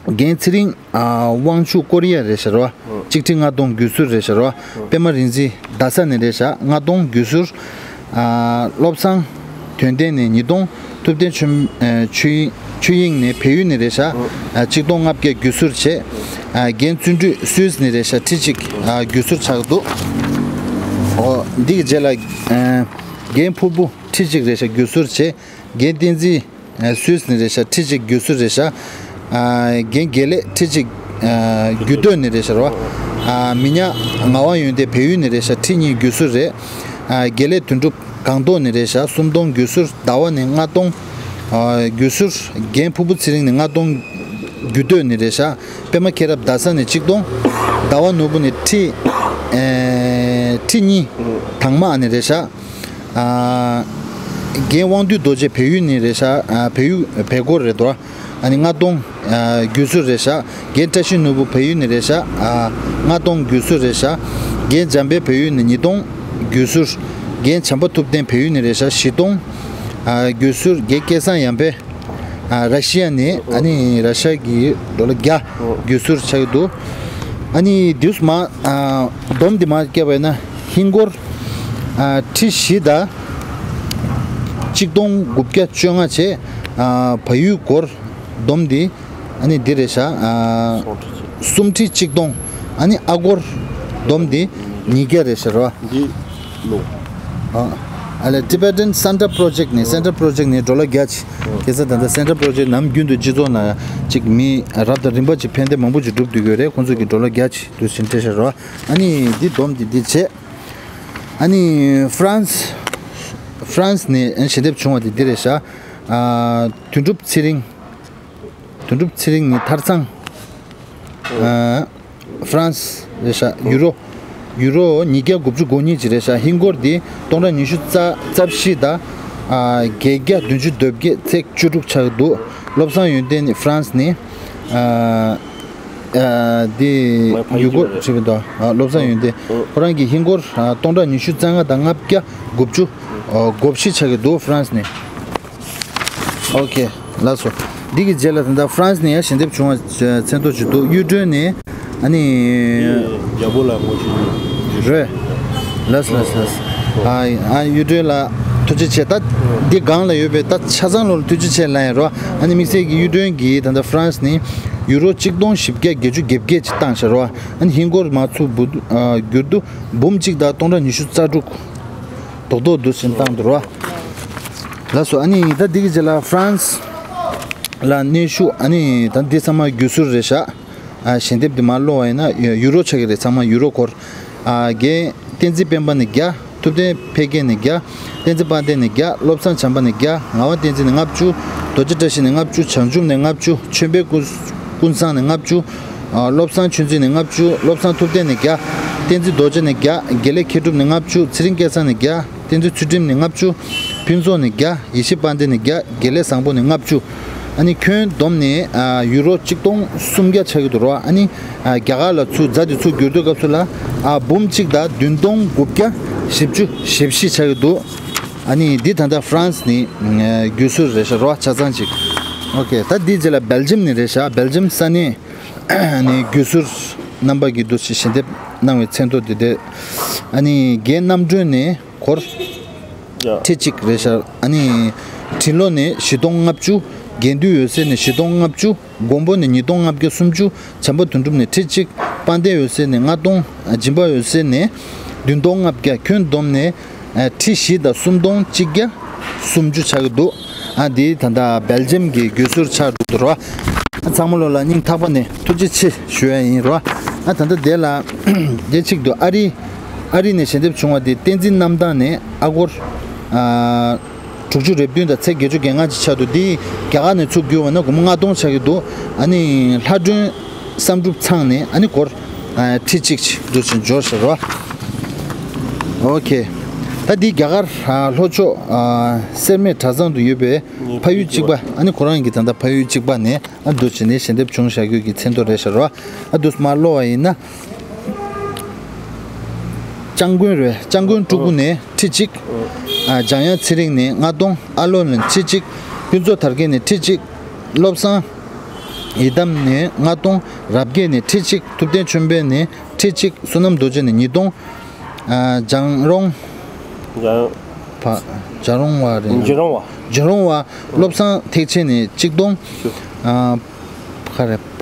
རྒན་ཚེ་རིང་། ཨ། དབང་ཕྱུག་ཀོ་རི་ཡ་རེད་ཤག་རོ། ཨ། གཅིག་ཁྲི་ལྔ་སྟོང་བརྒྱད་ཟུར་རེད་ཤག་རོ། ཨ། པད་མ་རིག་འཛིན་རྡ་ས་ནས་རེད་ཤག་ལྔ་སྟོང་བརྒྱད་ཟུར། ཨ། བློ་བཟང་དོན་ལྡན་ནས་ཉིས་སྟོང་། ཐུབ་བསྟན་ཆོས། ཨ། ཆོས་དབྱིངས། ཆོས་དབྱིངས་ནས་བལ་ཡུལ་ནས་རེད་ཤག་ཨ། གཅིག་སྟོང་ལྔ་བརྒྱ་བརྒྱད་ཟུར་བྱས། ཨ། རྒན་བརྩོན་འགྲུས་སུད་སི་ནས་རེད་ཤག་ཁྲི་གཅིག་ཨ། བརྒྱད་ཟུར་ཆགས་འདུག་ཨོ། འདི་གི་རྗེས་ལ། ཨ། རྒན་ཕུར་བུ་ཁྲི་གཅིག་རེད་ཤག་བརྒྱད་ཟུར་བྱས། རྒན་བསྟན་འཛིན། ཨ། སུད་སི་ནས་རེད་ཤག་ཁྲི་གཅིག་བརྒྱད་ཟུར་རེད་ཤག་ཨ། རྒན་དགེ་ལེགས་ཁྲི་གཅིག་ཨ། བརྒྱད་སྟོང་ནས་རེད་ཤག་རོ། ཨ། མི་ཉག་ངག་དབང་ཡོན་ཏན་བལ་ཡུལ་ནས་རེད་ཤག་ཁྲི་གཉིས་བརྒྱད་ཟུར་རེད། ཨ། དགེ་ལེགས་དོན་གྲུབ་སྒང་ཏོག་ནས་རེད་ཤག་སུམ་སྟོང་བརྒྱད་ཟུར། ཟླ་བ་ནས་ལྔ་སྟོང་། ཨ། བརྒྱད་ཟུར། རྒན་ཕུར་བུ་ཚེ་རིང་ནས་ལྔ་སྟོང་བརྒྱད་སྟོང་ནས་རེད་ཤག་པད་མ་མཁྱེན་རབ་རྡ་ས་ནས་གཅིག་སྟོང་། ཟླ་བ་ནོར་བུ་ནས་ཁྲི། ཨེ། ཁྲི་གཉིས། དང་མ་ཨ་ནི་རེད་ཤག་ཨ། རྒན་དབང་འདུས་རྡོ་རྗེ་བལ་ཡུལ་ནས་རེད་ཤག་ཨ། བལ་ཡུལ་བལ་སྒོར་རེད་དོ། ཨ་ནི་ལྔ་སྟོང་། ཨ། བརྒྱད་ཟུར་རེད་ཤག་རྒན་བཀྲ་ཤིས་ནོར་བུ་བལ་ཡུལ་ནས་རེད་ཤག་ཨ། ལྔ་སྟོང་བརྒྱད་ཟུར་རེད་ཤག་རྒན་འཇམ་དཔལ་བལ་ཡུལ་ནས་ཉིས་སྟོང་བརྒྱད་ཟུར། རྒན་བྱམས་པ་ཐུབ་བསྟན་བལ་ཡུལ་ནས་རེད་ཤག་བཞི་སྟོང་། ཨ། བརྒྱད་ཟུར། རྒན་སྐལ་བཟང་ཡར་འཕེལ། ཨ། ར་ཤི་ཡ་ནས། ཨ་ནི་ར་ཤི་ཡ་གི་ཌོ་ལར་བརྒྱ། བརྒྱད་ཟུར་ཆགས་ཀྱི་འདུག་ཨ་ནི་དུས་མ། ཨ། བསྡོམས་འདི་མར་བརྒྱབ་པ་ཡིན་ན་ཧིན་སྒོར། ཨ། ཁྲི་བཞི་དང་གཅིག་སྟོང་དགུ་བརྒྱ་བཅོ་ལྔ་བྱས། ཨ། བལ་ཡུལ་སྒོར་བསྡོམས་འདི། ཨ་ནི་འདི་རེད་ཤག་ཨ། སུམ་ཁྲི་གཅིག་སྟོང་། ཨ་ནི་ཨ་སྒོར་བསྡོམས་འདི་ཉིས་བརྒྱ་རེད་ཤག་ར། འདི་ལོ། ཨ། ཨ་ལས་Tibetan Center Project ནས། Center Project ནས་ཌོ་ལར་བརྒྱ་ཅིག་ཁ་སང་ད་ལྟ་Center Project ནམ་རྒྱུན་དུ་སྤྱི་ཚོགས་ནང་ཅིག་མི་རབ་དང་རིམ་པ་ཅིག་ཕན་བདེ་མང་པོ་ཅིག་སྒྲུབ་སྡོད་ཀྱི་ཡོད་རེད། ཁོང་ཚོ་གིས་ཌོ་ལར་བརྒྱ་ཅིག་དུ་ཕྱིན་སྤྲད་ཤག་ར། ཨ་ནི་འདི་བསྡོམས་འདི་འདི་བྱས། ཨ་ནི་ཧྥ་རན་སི། ཧྥ་རན་སི་ནས་ཨ་ནི་ཞལ་འདེབས་བྱུང་བ་དེ་འདི་རེད་ཤག་ཨ། དོན་གྲུབ་ཚེ་རིང་། དོན་གྲུབ་ཚེ་རིང་ནི་ཐར་ཚང་། ཨ། ཧྥ་རན་སི་རེད་ཤག་ཡུ་རོ། ཡུ་རོ་ཉིས་བརྒྱ་དགུ་བཅུ་གོ་གཉིས་ཅིག་རེད་ཤག་ཧིན་སྒོར་འདི་སྟོང་ཕྲག་ཉི་ཤུ་རྩ། རྩ་བཞི་དང་། ཨ། བརྒྱད་བརྒྱ་བདུན་ཅུ་དོན་བརྒྱད་ཚེག་བཅུ་དྲུག་ཆགས་འདུག་བློ་བཟང་ཡོན་ཏན་ནི་ཧྥ་རན་སི་ནས། ཨ། ཨ། འདི་ཡུ་སྒོར་བྲིས་པ་འདུག་ཨ། བློ་བཟང་ཡོན་ཏན། ཨ། ཁོ་རང་གི་ཧིན་སྒོར། ཨ། སྟོང་ཕྲག་ཉི་ཤུ་རྩ་ལྔ་དང་ལྔ་བརྒྱ་དགུ་བཅུ། ཨ། གོ་བཞི་ཆགས་ཀྱི་འདུག་ཧྥ་རན་སི་ནས། ཨོ་ཁེ། ལགས་སོ། འདི་གི་རྗེས་ལ་ད་ལྟ་ཧྥ་རན་སི་ནས་ཡང་ཞལ་འདེབས་བྱུང་བ་མཚན་ཐོ་ཅིག་འདུག་གཡུ་སྒྲོན་ནས། ཨ་ནི། རྒྱལ་པོ་ལ་ངོ་ཤེས་ཀྱི་རེད། ལགས་སོ་ལགས་སོ་ལགས་སོ། ཨ། ཨ། གཡུ་སྒྲོན་ལ་ཐུགས་རྗེ་ཆེ། ད་འདི་སྒང་ལ་ཡོད་པའི་ད་ཆ་ཚང་ལོ་ལ་ཐུགས་རྗེ་ཆེ་ལབ་ཡིན་རོ། ཨ་ནི་དམིགས་བསལ་གྱི་གཡུ་སྒྲོན་གྱིས་ད་ལྟ་ཧྥ་རན་སི་ནས་ཡུ་རོ་གཅིག་སྟོང་བཞི་བརྒྱ་བརྒྱད་ཅུ་གྱ་བརྒྱད་ཅིག་བཏང་ཤག་རོ། ཨ་ནི་ཧིན་སྒོར་མ་ཚུགས་བུ། ཨ། བསྒྱུར་དུ་འབུམ་གཅིག་དང་སྟོང་ཕྲག་ཉི་ཤུ་རྩ་དྲུག་རྡོག་རྡོག་འདུག་སེ་བཏང་འདུག་རོ། ལགས་སོ། ཨ་ནི་ད་འདི་གི་རྗེས་ལ་ཧྥ་རན་སི་ལ་གནས་བཞུགས། ཨ་ནི་ད་འདི་ཚང་མ་བརྒྱུད་ཟུར་རེད་ཤག་ཨ། ཞལ་འདེབས་འདི་མར་ཀློག་པ་ཡིན་ན་ཡུ་རོ་ཆགས་ཀྱི་རེད། ཚང་མ་ཡུ་རོ་སྐོར། ཨ། རྒན་བསྟན་འཛིན་སྤེན་པ་ནས་བརྒྱ། ཐུབ་བསྟན་འཕེལ་རྒྱས་ནས་བརྒྱ། བསྟན་འཛིན་དཔལ་ལྡན་ནས་བརྒྱ། བློ་བཟང་བྱམས་པ་ནས་བརྒྱ། ངག་དབང་བསྟན་འཛིན་ནས་ལྔ་བཅུ། རྡོ་རྗེ་བཀྲ་ཤིས་ནས་ལྔ་བཅུ། བྱང་ཆུབ་ནས་ལྔ་བཅུ། ཆོས་འཕེལ་ཀུན་ཀུན་བཟང་ནས་ལྔ་བཅུ། ཨ། བློ་བཟང་ཆོས་འཛིན་ནས་ལྔ་བཅུ། བློ་བཟང་ཐུབ་བསྟན་ནས་བརྒྱ། བསྟན་འཛིན་རྡོ་རྗེ་ནས་བརྒྱ། དགེ་ལེགས་མཁས་གྲུབ་ནས་ལྔ་བཅུ། ཚེ་རིང་སྐལ་བཟང་ནས་བརྒྱ། བསྟན་འཛིན་ཚུལ་ཁྲིམས་ནས་ལྔ་བཅུ། ཕུན་ཚོགས་ནས་བརྒྱ། ཡེ་ཤེས་དཔལ་ལྡན་ནས་བརྒྱ། དགེ་ལེགས་བཟང་པོ་ནས་ལྔ་བཅུ། ཨ་ནི་ཁྱོན་བསྡོམས་ནས། ཨ། ཡུ་རོ་གཅིག་སྟོང་སུམ་བརྒྱ་ཆགས་ཀྱི་འདུག་རོ། ཨ་ནི། ཨ། རྒྱ་གར་ལ་ཚུར་རྫ་དེ་ཚུར་བསྒྱུར་དུས་སྐབས་སུ་ལ། ཨ། འབུམ་གཅིག་དང་བདུན་སྟོང་དགུ་བརྒྱ་བཞི་བཅུ་ཞེ་བཞི་ཆགས་ཀྱི་འདུག་ཨ་ནི་འདི་ད་ལྟ་ཧྥ་རན་སི་ནས་བརྒྱུད་ཟུར་རེད་ཤག་རོ། ཆ་ཚང་ཅིག་ཨོ་ཁེ། ད་འདི་རྗེས་ལ་སྦེལ་ཇམ་ནས་རེད་ཤག་སྦེལ་ཇམ་ས་གནས་ནས་བརྒྱུད་ཟུར་རྣམ་པ་གིས་འདུག་སེ་ཞལ་འདེབས་གནང་བའི་མཚན་ཐོ་འདི་དེ། ཨ་ནི་རྒན་རྣམ་གྲོལ་ནས་སྒོར་ཁྲི་གཅིག་རེད་ཤག་ཨ་ནི་ཁྲི་ལོ་ནས་བཞི་སྟོང་ལྔ་བཅུ། དགེ་འདུན་འོད་ཟེར་ནས་བཞི་སྟོང་ལྔ་བཅུ། མགོན་པོ་ནས་ཉིས་སྟོང་ལྔ་བརྒྱ་སུམ་ཅུ། བྱམས་པ་དོན་གྲུབ་ནས་ཁྲི་གཅིག་དཔལ་ལྡན་འོད་ཟེར་ནས་ལྔ་སྟོང་། སྦྱིན་པ་འོད་ཟེར་ནས་ བདུན་སྟོང་ལྔ་བརྒྱ། ཁྱོན་བསྡོམས་ནས་ཨ་ཁྲི་བཞི་དང་སུམ་སྟོང་གཅིག་བརྒྱ་སུམ་ཅུ་ཆགས་ཀྱི་འདུག་ཨ་འདི་ད་ལྟ་སྦེལ་ཇམ་གྱི་བརྒྱུད་ཟུར་ཆགས་འགྲོ་གི་འདུག་རོ། ཨ་ཚང་མ་ལོ་ལ་སྙིང་ཐག་པ་ནས་ཐུགས་རྗེ་ཆེ་ཞུ་ཡ་ཡིན་རོ། ཨ་ད་ལྟ་དེ་ལ་དེ་གཅིག་ཏུ་ཨ་རི་ཨ་རི་ནས་ཞལ་འདེབས་བྱུང་བ་དེ་བསྟན་འཛིན་རྣམ་དག་ནས་ཨ་སྒོར་ཨ་དྲུག་ཅུ་རེ་བདུན་དང་ཚེག་བརྒྱད་ཅུ་གྱ་ལྔ་ཅིག་ཆགས་འདུག་འདི་རྒྱ་གར་ནས་ཚུར་བརྒྱུད་པ་ན་སྒོར་མོ་ལྔ་སྟོང་ཆགས་ཀྱི་འདུག་ཨ་ནི་ལྷ་སྒྲོན་བསམ་གྲུབ་ཚང་ནས་ཨ་ནི་སྒོར་ཨ་ཁྲི་གཅིག་ཅིག་འདུག་ཅིག་འབྱོར་ཤག་རོ། ཨོ་ཁེ། ད་འདི་རྒྱ་གར་ཨ་ལྷོ་ཕྱོགས་ཨ་སེར་སྨད་གྲྭ་ཚང་དུ་ཡོད་པའི་ཕ་ཡུལ་གཅིག་པ། ཨ་ནི་ཁོ་རང་གི་ད་ལྟ་ཕ་ཡུལ་གཅིག་པ་ནས་ཨ་འདུག་ཅིག་ནས་ཞལ་འདེབས་བྱུང་བཞག་རྒྱུ་གི་མཚན་ཐོ་རེད་ཤག་རོ། ཨ་འདུག་མར་ཀློག་པ་ཡིན་ན། སྐྱབས་མགོན་རེད། སྐྱབས་མགོན་སྤྲུལ་སྐུ་ནས་ཁྲི་གཅིག་ཨ་འཇམ་དབྱངས་ཚེ་རིང་ནས་ལྔ་སྟོང་། ཨ་ལོ་ནས་ཁྲི་གཅིག་ཕུན་ཚོགས་དར་རྒྱས་ནས་ཁྲི་གཅིག་བློ་བཟང་ཡི་དམ་ནས་ལྔ་སྟོང་། རབ་རྒྱས་ནས་ཁྲི་གཅིག་ཐུབ་བསྟན་ཆོས་འཕེལ་ནས་ཁྲི་གཅིག་བསོད་ནམས་རྡོ་རྗེ་ནས་ཉིས་སྟོང་། ཨ་འཇང་རོང་། འཇང་། བ། འཇང་རོང་བ་རེད། འཇིགས་རོང་བ། འཇིགས་རོང་བ། བློ་བཟང་ཐེག་ཆེན་ནས་གཅིག་སྟོང་། ཨ་ག་རེ། པ་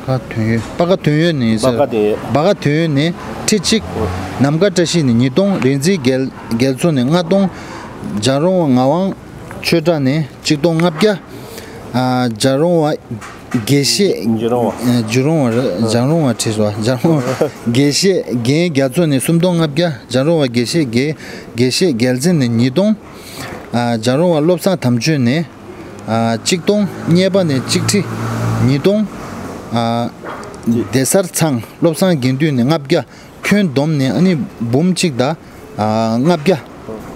ག་དོན་ཡོད། པ་ག་དོན་ཡོད་ནས། པ་ག་དོན་ཡོད། པ་ག་དོན་ཡོད་ནས་ཁྲི་གཅིག་ནམ་མཁའ་བཀྲ་ཤིས་ནས་ཉིས་སྟོང་། རིག་འཛིན་རྒྱལ་རྒྱལ་མཚོ་ནས་ལྔ་སྟོང་། འཇང་རོང་བ་ངག་དབང་ཆོས་གྲགས་ནས་གཅིག་སྟོང་ལྔ་བརྒྱ། ཨ་འཇང་རོང་བ་དགེ་བཤེས། འཇིགས་རོང་བ། ཨ་འཇིགས་རོང་བ་རེད། འཇང་རོང་བ་བྲིས་སོང་། འཇང་རོང་བ་དགེ་བཤེས་རྒན་རྒྱ་མཚོ་ནས་སུམ་སྟོང་ལྔ་བརྒྱ། འཇང་རོང་བ་དགེ་བཤེས་དགེ་དགེ་བཤེས་རྒྱལ་མཚན་ནས་ཉིས་སྟོང་། ཨ་འཇང་རོང་བ་བློ་བཟང་དམ་ཆོས་ནས་ཨ་གཅིག་སྟོང་། གཉེར་པ་ནས་གཅིག་ཁྲི་ཉིས་སྟོང་། ཨ་སྡེ་གསར་ཚང་བློ་བཟང་དགེ་འདུན་ནས་ལྔ་བརྒྱ། ཁྱོན་བསྡོམས་ནས་ཨ་ནི་འབུམ་གཅིག་དང་ཨ་ལྔ་བརྒྱ་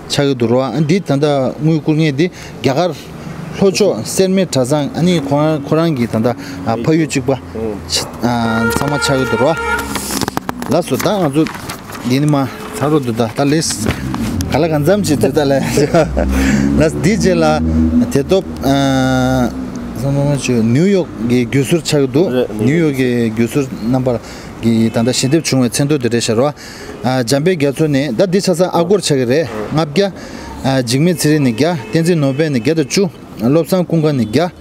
ཆགས་ཀྱི་འདུག་རོ། ཨ་འདི་ད་ལྟ་དངུལ་བསྐུར་མཁན་འདི་རྒྱ་གར་ལྷོ་ཕྱོགས་སེར་སྨད་གྲྭ་ཚང་། ཨ་ནི་ཁོ་རང་ཁོ་རང་གི་ད་ལྟ་ཨ་ཕ་ཡུལ་གཅིག་པ་ཨ་ཚང་མ་ཆགས་ཀྱི་འདུག་རོ། ལགས་སོ། ད་ང་ཚོ་འདི་ནི་མ་ཚར་རོ་འདུག་ད་ད་ལས་ག་ལ་གང་འཚམ་ཅིག་འདུག་ད་ལས། ལགས་འདི་རྗེས་ལ་དེ་ཐོབ་ཨ་ནིའུ་ཡོག་གི་བརྒྱུད་ཟུར་ཆགས་ཀྱི་འདུག་རེད། ནིའུ་ཡོག་གི་བརྒྱུད་ཟུར་རྣམ་པར་གི་ད་ལྟ་ཞལ་འདེབས་བྱུང་བའི་མཚན་ཐོ་དེ་རེད་ཤག་རོ། ཨ་འཇམ་དཔལ་རྒྱ་མཚོ་ནས། ད་འདི་ཆ་ཚང་ཨ་སྒོར་ཆགས་ཀྱི་རེད། ལྔ་བརྒྱ། ཨ་འཇིགས་མེད་ཚེ་རིང་ནས་བརྒྱ། བསྟན་འཛིན་ནོར་བུ་ནས་བརྒྱ་དང་བཅུ། བློ་བཟང་ཀུན་དགའ་ནས་བརྒྱ།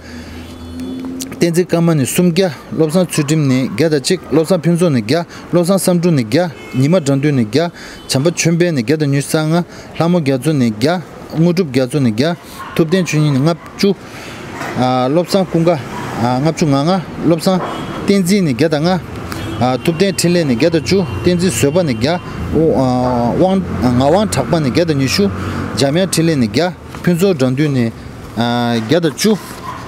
བསྟན་འཛིན་ཀརྨ་ནས་སུམ་བརྒྱ། བློ་བཟང་ཚུལ་ཁྲིམས་ནས་བརྒྱ་དང་གཅིག་བློ་བཟང་ཕུན་ཚོགས་ནས་བརྒྱ། བློ་བཟང་བསམ་འགྲུབ་ནས་བརྒྱ། ཉི་མ་དགྲ་འདུལ་ནས་བརྒྱ། བྱམས་པ་ཆོས་འཕེལ་ནས་བརྒྱ་དང་ཉི་ཤུ་རྩ་ལྔ། ལྷ་མོ་རྒྱ་མཚོ་ནས་བརྒྱ། དངོས་གྲུབ་རྒྱ་མཚོ་ནས་བརྒྱ། ཐུབ་བསྟན་ཆོས་ཉིད་ནས་ལྔ་བཅུ། ཨ་བློ་བཟང་ཀུན་དགའ། ཨ་ལྔ་བཅུ་ང་ལྔ། བློ་བཟང་བསྟན་འཛིན་ནས་བརྒྱ་དང་ལྔ། ཨ་ཐུབ་བསྟན་འཕྲིན་ལས་ནས་བརྒྱ་དང་བཅུ། བསྟན་འཛིན་བཟོད་པ་ནས་བརྒྱ། ཨོ་ཨ་དབང་ངག་དབང་གྲགས་པ་ནས་བརྒྱ་དང་ཉི་ཤུ། འཇམ་དབྱངས་འཕྲིན་ལས་ནས་བརྒྱ། ཕུན་ཚོགས་དགྲ་འདུལ་ནས་ཨ་བརྒྱ་དང་བཅུ།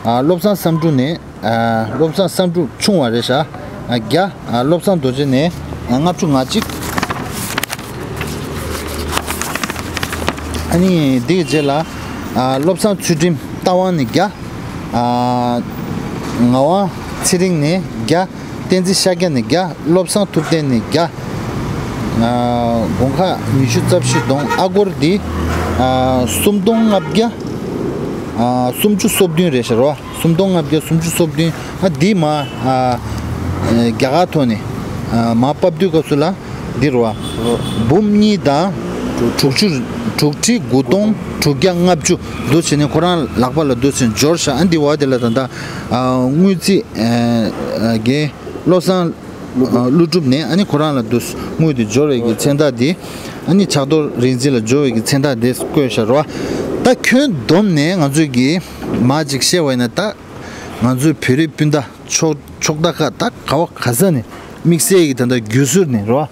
ཨ་བློ་བཟང་བསམ་འགྲུབ་ནས། ཨ་བློ་བཟང་བསམ་འགྲུབ་ཆུང་བ་རེད་ཤག་ཨ་བརྒྱ། ཨ་བློ་བཟང་རྡོ་རྗེ་ནས་ཨ་ལྔ་བཅུ་ང་གཅིག་ཨ་ནི་འདི་གི་རྗེས་ལ་ཨ་བློ་བཟང་ཚུལ་ཁྲིམས་རྟ་དབང་ནས་བརྒྱ། ཨ་ངག་དབང་ཚེ་རིང་ནས་བརྒྱ། བསྟན་འཛིན་ཤཱཀྱ་ནས་བརྒྱ། བློ་བཟང་ཐུབ་བསྟན་ནས་བརྒྱ། ཨ་དགོང་ཁ་ཉི་ཤུ་རྩ་བཞི་གདོང་། ཨ་སྒོར་འདི་ཨ་སུམ་སྟོང་ལྔ་བརྒྱ། ཨ་སུམ་ཅུ་སོ་བདུན་རེད་ཤག་རོ། སུམ་སྟོང་ལྔ་བརྒྱ་སུམ་ཅུ་སོ་བདུན། ཨ་འདི་མ་ཨ་རྒྱ་གར་ཐོག་ནས་ཨ་མ་ཕབ་དུས་སྐབས་སུ་ལ་འདི་རོ། འབུམ་གཉིས་དང་དྲུག་ཅུ། དྲུག་ཁྲི་དགུ་སྟོང་དྲུག་བརྒྱ་ལྔ་བཅུ། འདུག་བྱས་ནས་ཁོ་རང་ལག་པ་ལ་འདུག་བྱས་འབྱོར་ཤག་ཨ་འདི་བ་དེ་ལ་ད་ལྟ་ཨ་དངུལ་རྩིས་ཨ་རྒན་བློ་བཟང་ཀླུ་སྒྲུབ་ནས་ཨ་ནི་ཁོ་རང་ལ་འདུག་དངུལ་དེ་འབྱོར་བའི་གི་མཚན་རྟགས་དེ། ཨ་ནི་ཕྱག་རྡོར་རིག་འཛིན་ལ་འབྱོར་བའི་གི་མཚན་རྟགས་དེ་བཀོད་ཤག་རོ། ད་ཁྱོན་བསྡོམས་ནས་ང་ཚོས་གི་མ་ཅིག་བཤད་པ་ཡིན་ན། ད་ང་ཚོའི་བོད་རིགས་སྤུན་ཟླ་ཕྱོགས་ཕྱོགས་མཐའ་ཁག་ད་ག་བ་ག་ས་ནས་དམིགས་བསལ་གྱི་ད་ལྟ་བརྒྱུད་ཟུར་ནས་རོ།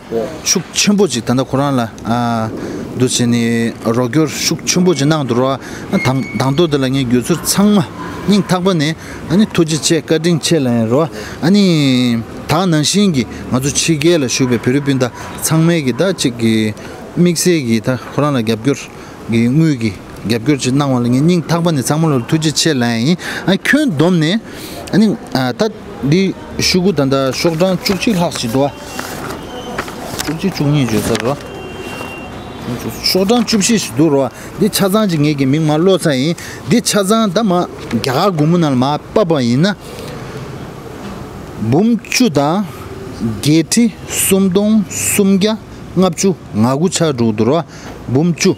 ཤུགས་ཆེན་པོ་ཅིག་ད་ལྟ་ཁོ་རང་ལ་ཨ་འདུག་བྱས་ནས་རོགས་སྐྱོར་ཤུགས་ཆེན་པོ་ཅིག་གནང་འདུག་རོ། ཨ་དང་དང་ཐོག་དེ་ལ་ངས་བརྒྱུད་ཟུར་ཚང་མ་སྙིང་ཐག་པ་ནས་ཨ་ནི་ཐུགས་རྗེ་ཆེ་བཀའ་དྲིན་ཆེ་ལབ་ཡིན་རོ། ཨ་ནི་ད་ནང་བཞིན་གྱི་ང་ཚོ་ཕྱི་རྒྱལ་ལ་བཞུགས་པའི་བོད་རིགས་སྤུན་ཟླ་ཚང་མས་ཀྱི་ད་ཅིག་གི་དམིགས་བསལ་གྱི་ད་ཁོ་རང་ལ་རྒྱབ་སྐྱོར་གྱི་དངུལ་གྱི་རྒྱབ་སྐྱོར་ཅིག་གནང་བ་ལ་ངས་སྙིང་ཐག་པ་ནས་ཚང་མ་ལ་ཐུགས་རྗེ་ཆེ་ལབ་ཡིན། ཨ་ཁྱོན་བསྡོམས་ནས་ཨ་ནི་ཨ་ད་འདི་ཤོག་གུ་ད་ལྟ་ཤོག་གྲངས་བཅུ་གཅིག་ལྷག་ཅིག་འདུག་ཨ། བཅུ་གཅིག་བཅུ་གཉིས་བརྗོད་ཚར་རོ། ཤོག་གྲངས་བཅུ་བཞི་ཞིག་འདུག་རོ། འདི་ཆ་ཚང་ཅིག་ངས་ཀྱི་མིང་མ་ཀློག་ཚར་ཡིན། འདི་ཆ་ཚང་ད་མ་རྒྱ་གར་སྒོར་མོ་ནང་ལ་མ་ཕབ་པ་ཡིན་ན། འབུམ་བཅུ་དང་བརྒྱད་ཁྲི་སུམ་སྟོང་སུམ་བརྒྱ་ལྔ་བཅུ་ང་དགུ་ཆགས་འགྲོ་གི་འདུག་རོ། འབུམ་བཅུ།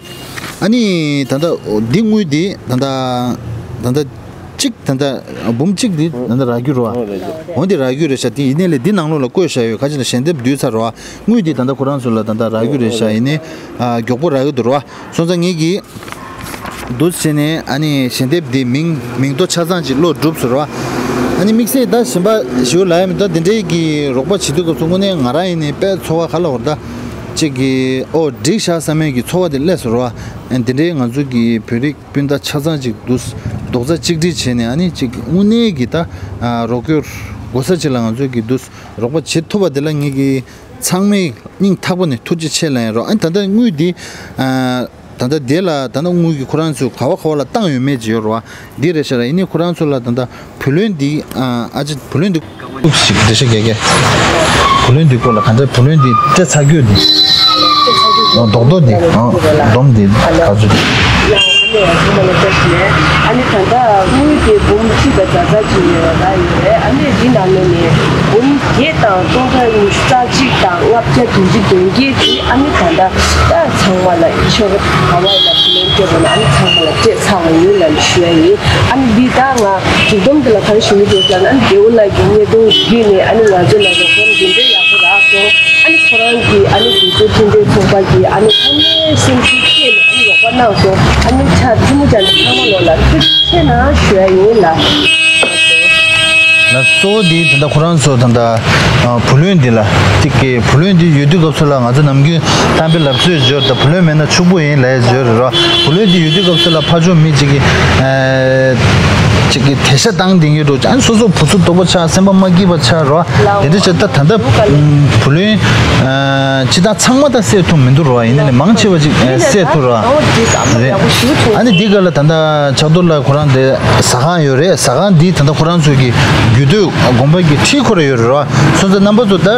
ཨ་ནི་ད་ལྟ་འདི་དངུལ་འདི་ད་ལྟ་ད་ལྟ་ གཅིག་ད་ལྟ་འབུམ་གཅིག་འདི་ད་ལྟ་རག་རྒྱུ་རེད་བ། འོ་འདི་རག་རྒྱུ་རེད་ཤག་དེ་ཡིན་ནའི་ལས་འདི་ནང་ལོགས་ལ་བཀོད་བཞག་ཡོད། ཁ་ཅིག་ལ་ཞལ་འདེབས་བསྡུས་ཚར་རེད་བ། དངུལ་འདི་ད་ལྟ་ཁོ་རང་ཚོ་ལ་ད་ལྟ་རག་རྒྱུ་རེད་ཤག་ཡིན་ནའི་ཨ་མགྱོགས་པོ་རག་གི་འདུག་རེད་བ། སོང་ཙང་ངེད་ཀྱིས་འདུག་བྱས་ནས་ཨ་ནི་ཞལ་འདེབས་འདི་མིང་མིང་ཐོ་ཆ་ཚང་ཅིག་ཀློག་གྲུབ་སོང་རེད་བ། ཨ་ནི་དམིགས་བསལ་ད་གཞན་པ་ཞུ་ལ་ཡ་མི་འདུག་འདི་འདྲའི་གི་རོགས་པ་བྱེད་དུས་སྐབས་སུ་དངོས་གནས་ང་རང་ཡིན་ནའི་དཔེ་ཚོར་བ་ག་ལ་བར་ད་ཅིག་གི་ཨོ་འགྲིག་ཤག་བསམ་ཡས་ཀྱི་ཚོར་བ་དེ་སླེབས་སོང་རེད་བ། ཨ་འདི་འདྲའི་ང་ཚོ་གི་བོད་རིགས་སྤུན་ཟླ་ཆ་ཚང་ཅིག་འདུག་རྡོག་རྩ་གཅིག་སྒྲིལ་བྱས་ནས་ཨ་ནི་ཅིག་དངོས་གནས་ཀྱི་ད་ཨ་རོགས་སྐྱོར་དགོས་ས་ཅིག་ལ་ང་ཚོ་གི་འདུག་རོགས་པ་བྱེད་ཐུབ་པ་དེ་ལ་ངེད་ཀྱི་ཚང་མའི་སྙིང་ཐག་པ་ནས་ཐུགས་རྗེ་ཆེ་ལབ་ཡིན་རོགས། ཨ་ནི་ད་ལྟ་དངུལ་འདི་ཨ་ད་ལྟ་དེ་ལ་ད་ལྟ་དངུལ་གྱི་ཁོ་རང་ཚོས་ག་བ་ག་བ་ལ་བཏང་ཡོད་མེད་ཅིག་ཡོད་རེད་བ། འདི་རེད་ཤག་ར། ཡིན་ནའི་ཁོ་རང་ཚོ་ལ་ད་ལྟ་བུ་ལོན་འདི་ཨ་ཨ་ཅེ་བུ་ལོན་འདི་ཤིག་འགྲེལ་བཤད་རྒྱག་གི། བུ་ལོན་འདི་སྐོར་ལ་ག་འདྲ། བུ་ལོན་འདི་སྤྲད་ཚར་རྒྱུ་འདི། རྡོག་རྡོག་འདི་ཨ་སྡོམ་འདི་ག་ཚོད། ཨ་ནི་ད་ལྟ་དངུལ་དེ་འབུམ་གཅིག་དང་ཛ་ཛ་ཅིག་ཡོད་ར་ཡོད་རེད། ཨ་ནི་འདི་ནང་ནས་ནི་འབུམ་བརྒྱད་དང་སྟོང་ཕྲག་ཉི་ཤུ་རྩ་གཅིག་དང་ལྔ་བརྒྱ་བདུན་ཅུ་དོན་བརྒྱད་ཅིག་ཨ་ནི་ད་ལྟ་ད་ཚང་མ་ལ་ཆོ་ག་ག་བ་ལ་བུ་ལོན་སྤྲད་པ་ན་ཨ་ནི་ཚང་མ་ལ་སྤྲད་ཚར་བ་ཡིན་ལབ་ཞུ་ཡ་ཡིན། ཨ་ནི་འདི་ད་ང་མཇུག་སྡོམ་འདི་ལ་ག་རེ་ཞུ་གི་འདུག་ཟེར་ན། ཨ་ནི་རྒྱལ་བོ་ལགས་ཀྱི་བརྙན་ཐུང་བརྒྱུད་ནས་ཨ་ནི་ང་ཚོ་ལ་རོགས་རམ་འདི་འདྲ་ཡག་པོ་རག་སོང་། ཨ་ནི་ཁོ་རང་གིས་ཨ་ནི་དུས་ཚོད་འཕྲིན་སྤྲོད་ཚོགས་པ་གིས་ཨ་ནི་ཚང་མས་སེམས་ཤུགས་བསྐྱེད་ནས་ཨ་ནི་རོགས་པ་གནང་སོང་། ཨ་ནི་ཕྱག་ཐུན་མོང་སྦྱར་ནས་ཚང་མ་ལོ་ལ་ཐུགས་རྗེ་ཆེ་གནང་ཞུ་ཡ་ཡིན་ལ། ལ་གཙོ་བོ་འདི་ད་ལྟ་ཁོ་རང་ཚོ་ད་ལྟ་ཨ་བུ་ལོན་འདི་ལ་ཏིག་གེ་བུ་ལོན་འདི་ཡོད་དུས་སྐབས་སུ་ལ་ང་ཚོ་ནམ་རྒྱུན་གཏམ་དཔེ་ལབ་སྲོལ་འབྱོར་ད་བུ་ལོན་མེད་ན་ཕྱུག་པོ་ཡིན་ལབ་ཡ་འབྱོར་རེད་རོ། བུ་ལོན་འདི་ཡོད་དུས་སྐབས་སུ་ལ་ཕར་ཕྱོགས་མི་གཅིག་གིས་ཨ་གཅིག་གིས་དེ་ཤ་བཏང་དེ་ངེས་འགྲོ་ཨ་ནི་སོ་སོ་བུ་ཚོ་སྡུག་པོ་ཆགས་སེམས་པ་མ་སྐྱིད་པ་ཆགས་རོ། དེ་འདྲ་བྱས་ད་ད་ལྟ་བུ་ལོན་ཨ་སྤྱི་བཏང་ཚང་མ་ད་སེལ་ཐུབ་མི་འདུག་རོ། ཡིན་ནའི་མང་ཆེ་བ་ཅིག་ཨ་སེལ་ཐུབ་རོ། རེད། ཨ་ནི་འདི་ག་ལ་ད་ལྟ་ཕྱག་རྡོར་ལགས་ཁོ་རང་དེ་ཟ་ཁང་ཡོད་རེད། ཟ་ཁང་འདི་ད་ལྟ་ཁོ་རང་ཚོ་གི་རྒྱུད་སྟོད་དགོན་པ་གི་འཁྲིས་ཁོ་ར་ཡོད་རེད་རོ། སོང་ཙང་རྣམ་པ་ཚོ་ད་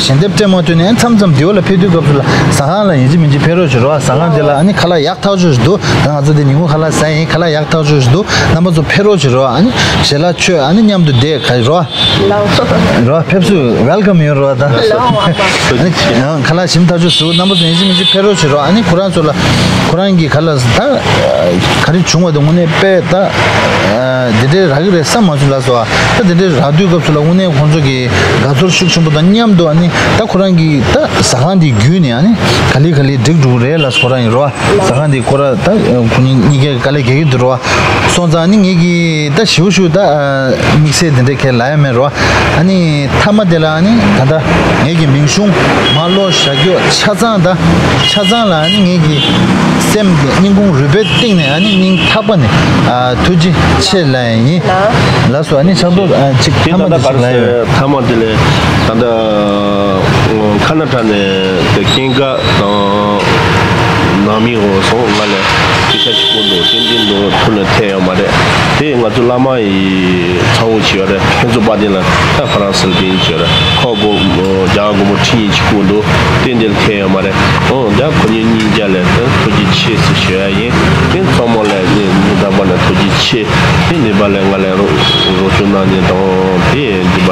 ཞལ་འདེབས་སྤྲད་མ་ཐུབ་ནའི་མཚམས་མཚམས་འདི་བ་ལ་ཕེབས་དུས་སྐབས་སུ་ལ་ཟ་ཁང་ལ་ཡིན་གཅིག་མིན་གཅིག་ཕེབས་རོགས་བྱེད་རོ། ཟ་ཁང་འདི་ལ་ཨ་ནི་ཁ་ལག་ཡག་ཐག་ཆོད་ཞིག་འདུག་ད་ང་ཚོ་འདི་ཉིན་གུང་ཁ་ལག་ཟ་ཡིན། ཁ་ལག་ཡག་ཐག་ཆོད་ཞིག་འདུག་རྣམ་པ་ཚོ་ཕེབས་རོགས་བྱེད་རོ། ཨ་ནི་ཞལ་ལག་མཆོད་ཨ་ནི་མཉམ་དུ་བསྡད་ག་རོ། རོ། ཕེབས་བསུ་welcome ཡོད་རོ་ད། ཨ་ནི་ཁ་ལག་ཞིམ་ཐག་ཆོད་ཞིག་འདུག་རྣམ་པ་ཚོ་ཡིན་གཅིག་མིན་གཅིག་ཕེབས་རོགས་བྱེད་རོ། ཨ་ནི་ཁོ་རང་ཚོ་ལ་ཁོ་རང་གི་ཁ་ལག་ད་ག་རེ་བྱུང་བ་དེ་དངོས་གནས་དཔེ་ད་འདི་འདྲའི་རག་གི་རེད་བསམ་མ་བྱུང་ལགས་སོ། ད་འདི་འདྲའི་རག་དུས་སྐབས་སུ་ལ་དངོས་གནས་ཁོང་ཚོ་གི་དགའ་ཚོར་ཤུགས་ཆེན་པོ་དང་མཉམ་དུ་ཨ་ནི་ད་ཁོ་རང་གི་ད་ཟ་ཁང་འདི་བརྒྱུད་ནས་ཨ་ནི་ག་ལེ་ག་ལེ་འགྲིག་འགྲོ་གི་རེད་ལགས་ཁོ་རང་ཡིན་རོ། ཟ་ཁང་འདི་ཁོ་ར་ད་ཁོ་གཉིས་གཉིས་ཀས་དཀའ་ལས་རྒྱག་གི་འདུག་རོ། སོང་ཙང་ནི་ངེད་ཀྱིས་ད་ཞིབ་ཞིབ་ད་དམིགས་བསལ་འདི་འདྲ་ཁས་ལ་ཡ་མེད་རོ། ཨ་ནི་མཐའ་མ་དེ་ལ་ཨ་ནི་ད་ལྟ་ངེད་ཀྱི་མིང་གཞུང་མ་ཀློག་བཞག་རྒྱུ་ཆ་ཚང་ད་ཆ་ཚང་ལ་ཨ་ནི་ངེད་ཀྱི་སེམས་ཀྱི་སྙིང་ཁུང་རུས་པའི་གཏིང་ནས་ཨ་ནི་སྙིང་ཐག་པ་ནས་ཨ་ཐུགས་རྗེ་ཆེ་ལབ་ཡ་ཡིན། ལགས་སོ། ཨ་ནི་ཕྱག་རྡོར་ཨ་ཅིག་དེ་མཐའ་མ་ད་དེ་ལྟ་ག་ཞིག་ལབ་ཡ་རེད། ཡོད། མཐའ་མ་དེ་ལས་ད་ལྟ་ཁ་ན་ཌ་ནས་དེ་སྐྱེངས་ཀ་དང་ནང་མི་འོ་སོང་ང་ལ་སྐད་ཆ་གཅིག་པོ་འདུག་ཏན་ཏན་འདུག་ཐུགས་ལ་འཐད་ཡོད་མ་རེད། དེ་ང་ཚོ་བླ་མ་ཡི་ཚ་བོ་བྱས་ཡོད་རེད། ཕུན་ཚོགས་དཔལ་ལྡན་ལགས་ད་ཧྥ་རན་སི་ལ་དེ་ཡིན་བྱས་ཡོད་རེད། ཁོ་སྒོ་རྒྱ་གར་སྒོར་མོ་ཁྲི་ཉིས་གཅིག་པོ་འདུག་ཏན་ཏན་འཐད་ཡོད་མ་རེད། འོ་ད་ཁོ་གཉིས་གཉིས་ཀ་ལ་ད་ཐུགས་རྗེ་ཆེ་ཟེར་ཞུ་ཡ་ཡིན། དེ་ཚང་མ་ལ་ནི་ཉིན་རྟག་པར་ལ་ཐུགས་རྗེ་ཆེ། དེ་ནི་པ་ལས་ང་ལ་རོགས་རོགས་སྐྱོར་གནང་མཁན་དང་དེ་འདི་པ་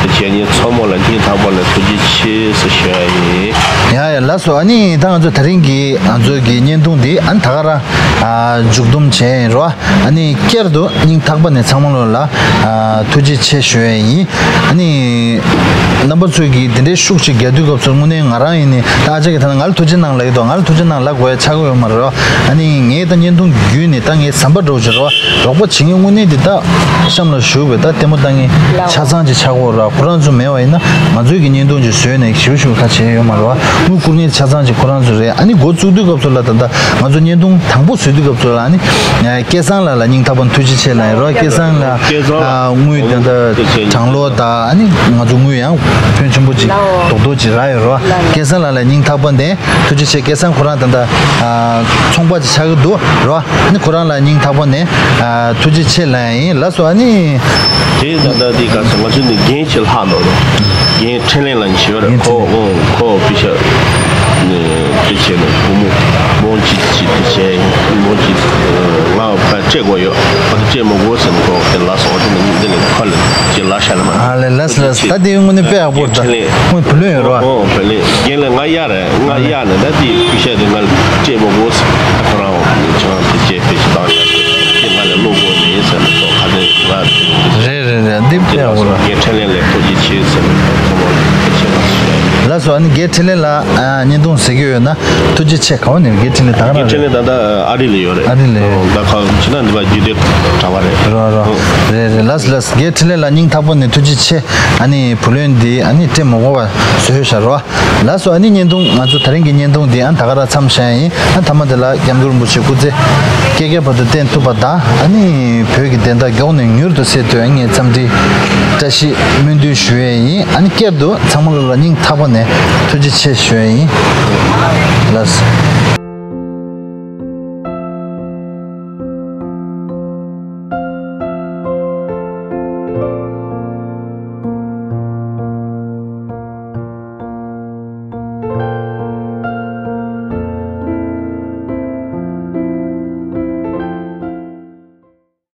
བྱས་ཉིན་ཚང་མ་ལ་སྙིང་ཐག་པ་ནས་ཐུགས་རྗེ་ཆེ་ཟེར་ཞུ་ཡ་ཡིན། ཡ་ཡ་ལགས་སོ། ཨ་ནི་ད་ང་ཚོ་དེ་རིང་གི་ང་ཚོ་གི་བརྙན་ཐུང་འདི་ཨ་ནི་ད་ག་རང་ཨ་མཇུག་བསྡོམས་བྱས་ཡིན་རོ། ཨ་ནི་བསྐྱར་དུ་སྙིང་ཐག་པ་ནས་ཚང་མ་ལོ་ལ་ཨ་ཐུགས་རྗེ་ཆེ་ཞུ་ཡ་ཡིན། ཨ་ནི་རྣམ་པ་ཚོས་ཀྱིས་དེ་འདྲའི་ཤུགས་ཅིག་རྒྱག་དུས་སྐབས་སུ་དངོས་གནས་ང་རང་ཡིན་ནི་ད་ཨ་ཅག་གིས་ད་ང་ལ་ཐུགས་རྗེ་གནང་ལབ་ཀྱི་འདུག་ང་ལ་ཐུགས་རྗེ་གནང་ལབ་དགོས་ཡ་ཆགས་ཀྱི་ཡོད་མ་རེད་རོ། ཨ་ནི་ངས་ད་བརྙན་ཐུང་བརྒྱུད་ནས་ད་ངའི་ཟམ་པ་འདྲ་བོ་ཅིག་རོ། རོགས་པ་བྱེད་མཁན་དངོས་གནས་འདི་ད་གཤམ་ལ་བཞུགས་པའི་ད་ལྟད་མོ་ལྟ་མཁན་ཆ་ཚང་ཅིག་ཆགས་ཀྱི་ཡོད་རེད་བ། ཁོ་རང་ཚོ་མེད་པ་ཡིན་ན་ང་ཚོའི་གི་བརྙན་ཐུང་ཅིག་བཟོས་ནས་ཞིབ་ཞིབ་ཁ་བྱས་ཡོད་མ་རེད་བ། དངུལ་བསྐུར་མཁན་ཆ་ཚང་ཅིག་ཁོ་རང་ཚོ་རེད། ཨ་ནི་འགོ་བཙུགས་དུས་སྐབས་སུ་ལ་ད་ལྟ་ང་ཚོ་བརྙན་ཐུང་དང་པོ་བཟོས་དུས་སྐབས་སུ་ལ་ཨ་ནི་སྐལ་བཟང་ལགས་ལ་སྙིང་ཐག་པ་ནས་ཐུགས་རྗེ་ཆེ་ལབ་ཡིན་རོགས། སྐལ་བཟང་ལགས་སྐལ་བཟང་ལགས་དངུལ་ད་ལྟ་དྲང་ལོག་དང་ཨ་ནི་ང་ཚོ་དངུལ་ཡང་ཕོན་ཆེན་པོ་ཅིག་རྡོག་རྡོག་ཅིག་རག་ཡོད་རོགས། སྐལ་བཟང་ལགས་ལ་སྙིང་ཐག་པ་ནས་ཐུགས་རྗེ་ཆེ། སྐལ་བཟང་ཁོ་རང་ད་ལྟ་ཚོང་པ་ཅིག་ཆགས་ཀྱི་འདུག་རོགས། ཨ་ནི་ཁོ་རང་ལ་སྙིང་ཐག་པ་ནས་ཨ་ཐུགས་རྗེ་ཆེ་ལབ་ཡིན་ལགས་སོ། ཨ་ནི་དེ་ད་ལྟ་དེ་ག་ཚོད་ང་ཚོ་ནི་རྒན་ཅིག་ལྷག་འདུག་རྒན་འཕྲིན་ལས་ལ་ཉི་ཤུ་རེད། ཁོ་ཁོ་པི་ཤ་ནི་དེ་བྱས་ནས་སྒོར་མོ་མོ་གཅིག་གཅིག་དེ་བྱས་མོ་གཅིག་ང་ཕར་སྤྲད་དགོས་ཡོད། ཁོ་དེ་སྤྲད་མ་དགོས་ཟེར་ནས་ཁོ་དེ་ལ་སོང་དེ་ནི་འདི་ནས་ཁོ་ལ་ཅིག་ལ་ཤ་ལ་མ། ཨ་ལེ་ལགས་སོ་ལགས་སོ། ད་དེ་དངོས་གནས་དཔེ་ཡག་པོ་རེད། ད་འཕྲིན་ལས་དངོས་བུ་ལོན་ཡོད་རོགས། ཨོ་བུ་ལོན་རྒན་ལ་ང་གཡར་རེད། ང་གཡར་ནས་ད་དེ་པི་ཤ་དེ་ང་ལ་སྤྲད་མ་དགོས་ཟེར། ཁོ་རང་ཁྱེད་རང་དེ་སྤྲད་ཕེབས་ཤིག་བཏང་ཤག་དེ་ང་ལ་བླུག་དགོས་ནི་ཟེར་ནས་ཁོ་ཁ་སང་ རེད་རེད་རེད། འདི་དཔེ་ཡག་པོ་རེད། རྒན་འཕྲིན་ལས་ལ་ཐུགས་རྗེ་ཆེ་ཟེར་ནས་ཁོང་ལ་ཐུགས་རྗེ་ཆེ་ལ་ཞུ་ཡ་ཡིན། ལགས་སོ། ཨ་ནི་རྒན་འཕྲིན་ལས་ལ་ཨ་བརྙན་ཐུང་གཟིགས་ཀྱི་ཡོད་ན་ཐུགས་རྗེ་ཆེ། ག་བ་ནས་རེད། རྒན་འཕྲིན་ལས་ད་ག་རང་རེད། རྒན་འཕྲིན་ལས་ད་ལྟ་ཨ་རི་ལ་ཡོད་རེད། ཨ་རི་ལ་ཡོད། ད་ཁ་ཕྱི་ན་འདི་པ་རྒྱུད་སྡེ་གྲྭ་པ་རེད། རོ་རོ། ཨོ། རེད་རེད། ལགས་ལགས། རྒན་འཕྲིན་ལས་ལ་སྙིང་ཐག་པ་ནས་ཐུགས་རྗེ་ཆེ། ཨ་ནི་བུ་ལོན་འདི་ཨ་ནི་སྤྲད་མ་དགོས་པ་བཟོས་བཞག་རོ། ལགས་སོ། ཨ་ནི་བརྙན་ཐུང་ང་ཚོ་ད་རིང་གི་བརྙན་ཐུང་འདི་ཨ་ད་ག་རང་མཚམས་བཞག་ཡ་ཡིན། ཨ་མཐའ་མ་དེ་ལ་སྐྱབས་མགོན་རིན་པོ་ཆེ་སྐུ་ཚེ་བསྐལ་བརྒྱའི་བར་དུ་བརྟན་ཐུབ་པ་དང་། ཨ་ནི་བོད་ཀྱི་བདེན་མཐའ་མགྱོགས་ནས་མྱུར་དུ་སེལ་ཐུབ་ཡ་ངས་འཚམས་འདྲི་བཀྲ་ཤིས་སྨོན་འདུན་ཞུ་ཡ་ཡིན། ཨ་ནི་བསྐྱར་དུ་ཚང་མ་ལ་སྙིང་ཐག་པ་ནས་ཐུགས་རྗེ་ཆེ་ཞུ་ཡ་ཡིན། ལགས་སོ།